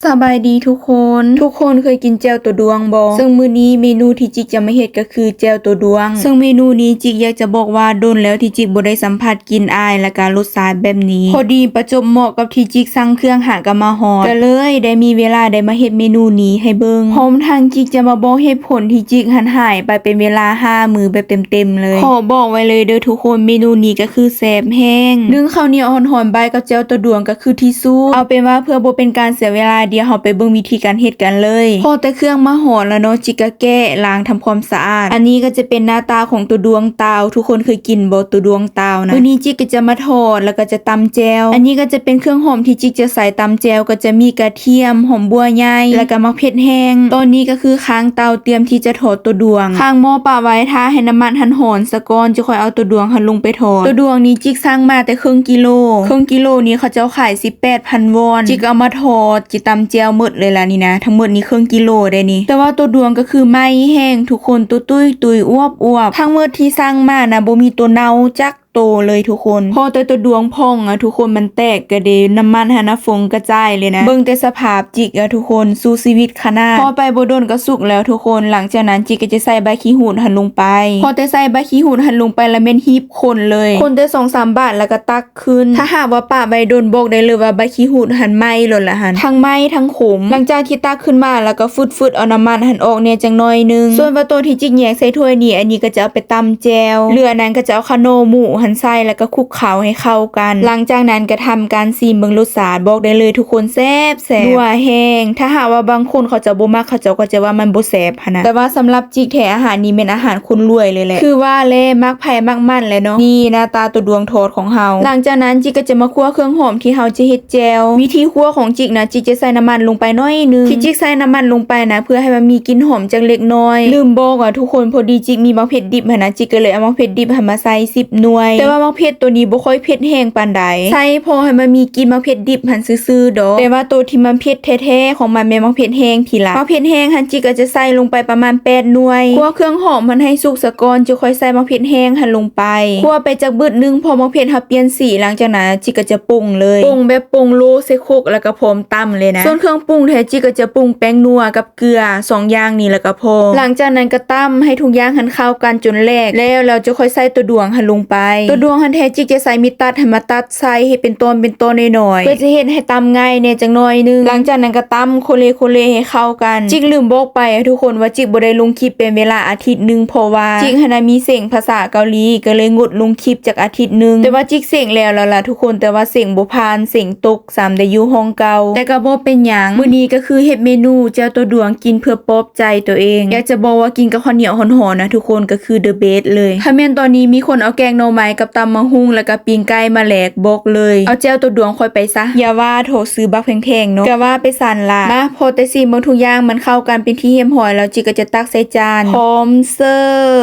ສະບາຍດີທຸກຄົນ. ທຸກຄົນເຄີຍກິນແຈ່ວໂຕດວງບໍ່? ເຊິ່ງມື້ນີ້ເມນູທີ່ຈິກຈະມາເຮັດກໍຄືແຈ່ວໂຕດວງ. ເຊິ່ງເມນູນີ້ຈິກຢາກຈະບອກວ່າດົນແລ້ວທີ່ຈິກບໍ່ໄດ້ສຳຜັດກິ່ນອາຍ ແລະກະລົດຊາດແບບນີ້. ພໍດີປະຈົບເໝາະກັບທີ່ຈິກສັ່ງເຄື່ອງຫາກະມາຮອດ ກໍເລີຍໄດ້ມີເວລາໄດ້ມາເຮັດເມນູນີ້ໃຫ້ເບິ່ງ. ພ້ອມທັງຈິກຈະມາບອກເຫດຜົນທີ່ຈິກຫັ້ນຫາຍໄປເປັນເວລາຫ້າມື້ແບບເຕັມໆເລີຍ. ຂໍບອກໄວ້ເລີຍເດີທຸກຄົນ, ເມນູນີ້ກໍຄືແຊບແຮງ. ໜຶ້ງເຂົ້າໜຽວຮ້ອນໆ ບາຍກັບແຈ່ວໂຕດວງກໍ ຄືທີ່ສຸດ. ເອົາເປັນວ່າເພື່ອບໍ່ເປັນການເສຍເວລາ, ດຽວເຮົາໄປເບິ່ງວິທີການເຮັດກັນເລີຍ. ພໍແຕ່ເຄື່ອງມາຮອດແລ້ວເນາະ, ຈິກກະແກະລ້າງທຳຄວາມສະອາດ. ອັນນີ້ກໍຈະເປັນໜ້າຕາຂອງໂຕດວງຕາວ. ທຸກຄົນເຄີຍກິນບໍ່ ໂຕດວງຕາວນະ? ມື້ນີ້ຈິກກໍຈະມາທອດ ແລ້ວກໍຈະຕຳແຈ່ວ. ອັນນີ້ກໍຈະເປັນເຄື່ອງຫອມທີ່ຈິກຈະໃສ່ຕຳແຈ່ວ, ກໍຈະມີກະທຽມ, ຫອມບົ່ວໃຫຍ່ ແລ້ວກໍໝາກເຜັດແຫ້ງ. ຕອນນີ້ກໍຄືຄາງເຕົາຕຽມທີ່ຈະທອດໂຕດວງ. ຄາງໝໍ້ປະໄວ້ຖ້າໃຫ້ນ້ຳມັນຫັ້ນຮ້ອນສະກ່ອນ, ຈະຄ່ອຍເອົາໂຕດວງຫັ້ນລົງໄປ ທອດ. ໂຕດວງນີ້ຈິກສັ່ງມາແຕ່ເຄິ່ງກິໂລ. ເຄິ່ງກິໂລນີ້ເຂົາເຈົ້າຂາຍສິບແປດພັນວອນ. ຈິກເອົາມາທອດ, ຈິກຕຳແຈ່ວໝົດເລີຍລະນີ້ນະ. ທັງໝົດນີ້ເຄິ່ງກິໂລເດ້ນີ້. ແຕ່ວ່າໂຕດວງກໍຄືໃໝ່ແຮງທຸກຄົນ, ໂຕຕຸ້ຍໆ ອວບໆ. ທັງໝົດທີ່ສັ່ງມານະ ບໍ່ມີໂຕເນົ່າຈັກໂຕເລີຍທຸກຄົນ. ພໍແຕ່ໂຕດວງພອງອະທຸກຄົນ, ມັນແຕກກະເດ, ນ້ຳມັນຫັ້ນນະຟົງກະຈາຍເລີຍນະ. ເບິ່ງແຕ່ສະພາບຈິກອະທຸກຄົນ, ສູ້ຊີວິດຂະໜາດ. ພໍໄປບໍ່ດົນກໍສຸກແລ້ວທຸກຄົນ. ຫຼັງຈາກນັ້ນຈິກກໍຈະໃສ່ໃບຂີ້ຫູດຫັ້ນລົງໄປ. ພໍແຕ່ໃສ່ໃບຂີ້ຫູດຫັ້ນລົງໄປລະແມ່ນຮີບ ຄົນເລີຍ, ຄົນແຕ່ສອງສາມບາດແລ້ວກໍຕັກຂຶ້ນ. ຖ້າຫາກວ່າປະໄວ້ດົນ ບອກໄດ້ເລີຍວ່າໃບຂີ້ຫູດຫັ້ນໄໝ້ໂລດລະຫັ້ນ, ທັງໄໝ້ທັງຂົມ. ຫຼັງຈາກທີ່ຕັກຂຶ້ນມາແລ້ວກໍຟຶດໆ ເອົານ້ຳມັນຫັ້ນອອກແດ່ຈັກໜ້ອຍໜຶ່ງ. ສ່ວນວ່າໂຕທີ່ຈິກແຍກໃສ່ຖ້ວຍນີ້, ອັນນີ້ກໍຈະເອົາໄປຕຳແຈ່ວ. ເຫຼືອນັ້ນກໍຈະເອົາຂະໜໍ່ໝູຫັ້ນໃສ່ ແລ້ວກໍຄຸກເຄົ້າໃຫ້ເຂົ້າກັນ. ຫຼັງຈາກນັ້ນກໍທຳການຊີມເບິ່ງລົດຊາດ, ບອກໄດ້ເລີຍທຸກຄົນ ແຊບ ແຊບ ນົວແຮງ. ຖ້າຫາກວ່າບາງຄົນເຂົາເຈົ້າບໍ່ມັກ, ເຂົາເຈົ້າກໍຈະວ່າມັນບໍ່ແຊບຫັ້ນນະ. ແຕ່ວ່າສຳລັບຈິກແທ້ ອາຫານນີ້ແມ່ນອາຫານຄົນລວຍເລີຍແຫຼະ. ຄືວ່າແຫຼະ, ມັກໃຜມັກມັນແຫຼະເນາະ. ນີ້ໜ້າຕາໂຕດວງທອດຂອງເຮົາ. ຫຼັງຈາກນັ້ນຈິກກໍຈະມາຂົ້ວເຄື່ອງຫອມທີ່ເຮົາຈະເຮັດແຈ່ວ. ວິທີຂົ້ວຂອງຈິກນະ, ຈິກຈະໃສ່ນ້ຳມັນລົງໄປໜ້ອຍໜຶ່ງ. ທີ່ຈິກໃສ່ນ້ຳມັນລົງໄປນະ ເພື່ອໃຫ້ມັນມີກິ່ນຫອມຈັກເລັກນ້ອຍ. ລືມບອກວ່າທຸກຄົນ, ພໍດີຈິກມີໝາກເຜັດດິບຫັ້ນນະ, ຈິກກໍເລີຍເອົາໝາກເຜັດດິບຫັ້ນມາໃສ່ສິບໜ່ວຍ. ແຕ່ວ່າໝາກເຜັດໂຕນີ້ບໍ່ຄ່ອຍເຜັດແຮງປານໃດ. ໃສ່ພໍໃຫ້ມັນມີກິ່ນໝາກເຜັດດິບຫັ້ນຊື່ໆດອກ. ແຕ່ວ່າໂຕທີ່ມັນເຜັດແທ້ໆຂອງມັນແມ່ນໝາກເຜັດແຫ້ງພີ້ລະ. ໝາກເຜັດແຫ້ງຫັ້ນຈິກກໍຈະໃສ່ລົງໄປປະມານແປດໜ່ວຍ. ຂົ້ວເຄື່ອງຫອມຫັ້ນໃຫ້ສຸກສະກ່ອນ, ຈຶ່ງຄ່ອຍໃສ່ໝາກເຜັດແຫ້ງຫັ້ນລົງໄປ. ຂົ້ວໄປຈັກບຶດໜຶ່ງ, ພໍໝາກເຜັດເຮົາປ່ຽນສີ, ຫຼັງຈາກນັ້ນຈິກກໍຈະປົງເລີຍ. ປົງແບບປົງໂລໃສ່ຄົກ ແລ້ວກໍພ້ອມຕຳເລີຍນະ. ສ່ວນເຄື່ອງປຸງແທ້ຈິກກໍຈະປຸງແປ້ງນົວກັບ ເກືອ ສອງຢ່າງນີ້ແລ້ວກໍພໍ. ຫຼັງຈາກນັ້ນກໍຕຳໃຫ້ທຸກຢ່າງຫັ້ນເຂົ້າກັນຈົນແຫຼກແລ້ວ, ແລ້ວຈະຄ່ອຍໃສ່ໂຕດວງຫັ້ນລົງໄປ. ໂຕດວງຫັ້ນແທ້ຈິກຈະໃສ່ມີດຕັດຫັ້ນມາຕັດໃສ່ໃຫ້ເປັນຕອນເປັນຕອນນ້ອຍໆ ເພື່ອຈະເຮັດໃຫ້ຕຳງ່າຍແດ່ຈັກໜ້ອຍໜຶ່ງ. ຫຼັງຈາກນັ້ນກໍຕຳໂຄເລໂຄເລໃຫ້ເຂົ້າກັນ. ຈິກລືມບອກໄປທຸກຄົນວ່າຈິກບໍ່ໄດ້ລົງຄລິບເປັນເວລາອາທິດໜຶ່ງ ເພາະວ່າຈິກຫັ້ນນະມີເສັງພາສາເກົາຫຼີ ກໍເລີຍງົດລົງຄລິບຈັກອາທິດໜຶ່ງ. ແຕ່ວ່າຈິກເສັງແລ້ວແລ້ວລະທຸກຄົນ, ແຕ່ວ່າເສັງບໍ່ຜ່ານ, ເສັງຕົກ ຊ້ຳໄດ້ຢູ່ຫ້ອງເກົ່າ. ແຕ່ກໍບໍ່ເປັນຫຍັງ, ມື້ນີ້ກໍຄືເຮັດເມນູແຈ່ວໂຕດວງກິນເພື່ອປອບໃຈຕົວເອງ. ຢາກຈະບອກວ່າກິນກັບເຂົ້າໜຽວຮ້ອນໆນະທຸກຄົນ, ກໍຄື the best ເລີຍ. ຄັນແມ່ນຕອນນີ້ມີຄົນເອົາແກງໜໍ່ໄມ້ກັບຕຳບັກຫຸ່ງ ແລ້ວກໍປີ້ງໄກ່ມາແລກ, ບອກເລີຍ ເອົາແຈ່ວໂຕດວງຂ້ອຍໄປຊະ. ຢ່າວ່າໂຖ ຊື້ບັກແພງໆເນາະ. ກໍວ່າໄປຊັ້ນລະ. ມາ ພໍແຕ່ຊີມເບິ່ງທຸກຢ່າງມັນເຂົ້າກັນເປັນທີ່ຮຽບຮ້ອຍແລ້ວ, ຈິກກໍຈະຕັກໃສ່ຈານ ພ້ອມເສີ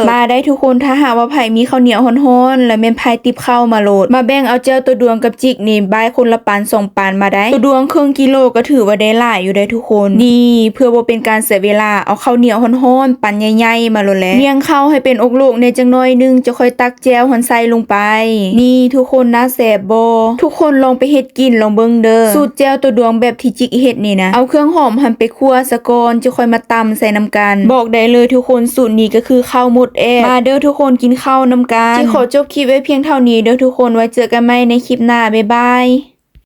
ບ. ມາໄດ້ທຸກຄົນ, ຖ້າຫາກວ່າໃຜມີເຂົ້າໜຽວຮ້ອນໆ ແລ້ວແມ່ນພາຍຕິບເຂົ້າມາໂລດ. ມາແບ່ງເອົາແຈ່ວໂຕດວງກັບຈິກນີ້ ບາຍຄົນລະປານສອງປານມາໄດ້. ໂຕດວງເຄິ່ງກິໂລກໍຖືວ່າໄດ້ຫຼາຍຢູ່ເດ້ທຸກຄົນ. ນີ້ ເພື່ອບໍ່ເປັນການເສຍເວລາ, ເອົາເຂົ້າໜຽວຮ້ອນໆ ປັນໃຫຍ່ໆມາໂລດແຫຼະ. ໜ່ຽງເຂົ້າໃຫ້ເປັນອົກໂລກແດ່ຈັກໜ້ອຍໜຶ່ງ, ຈະຄ່ອຍຕັກແຈ່ວຫັ້ນໃສ່ລົງໄປ. ນີ້ທຸກຄົນ, ໜ້າແຊບບໍ່? ທຸກຄົນລອງໄປເຮັດ ກິນລອງເບິ່ງເດີ. ສູດແຈ່ວໂຕດວງແບບທີ່ຈິກເຮັດນີ້ນະ, ເອົາເຄື່ອງຫອມຫັ້ນໄປຂົ້ວສະກ່ອນ, ຈະຄ່ອຍມາຕຳໃສ່ນຳກັນ. ບອກໄດ້ເລີຍທຸກຄົນ, ສູດນີ້ກໍຄືເຂົ້າໝົດແອບ. ມາເດີທຸກຄົນ, ກິນເຂົ້ານຳກັນ. ຈິກຂໍຈົບຄລິບໄວ້ພຽງເທົ່ານີ້ເດີທຸກຄົນ, ໄວ້ເຈີກັນໃໝ່ໃນຄລິບໜ້າ. ບາຍບາຍ.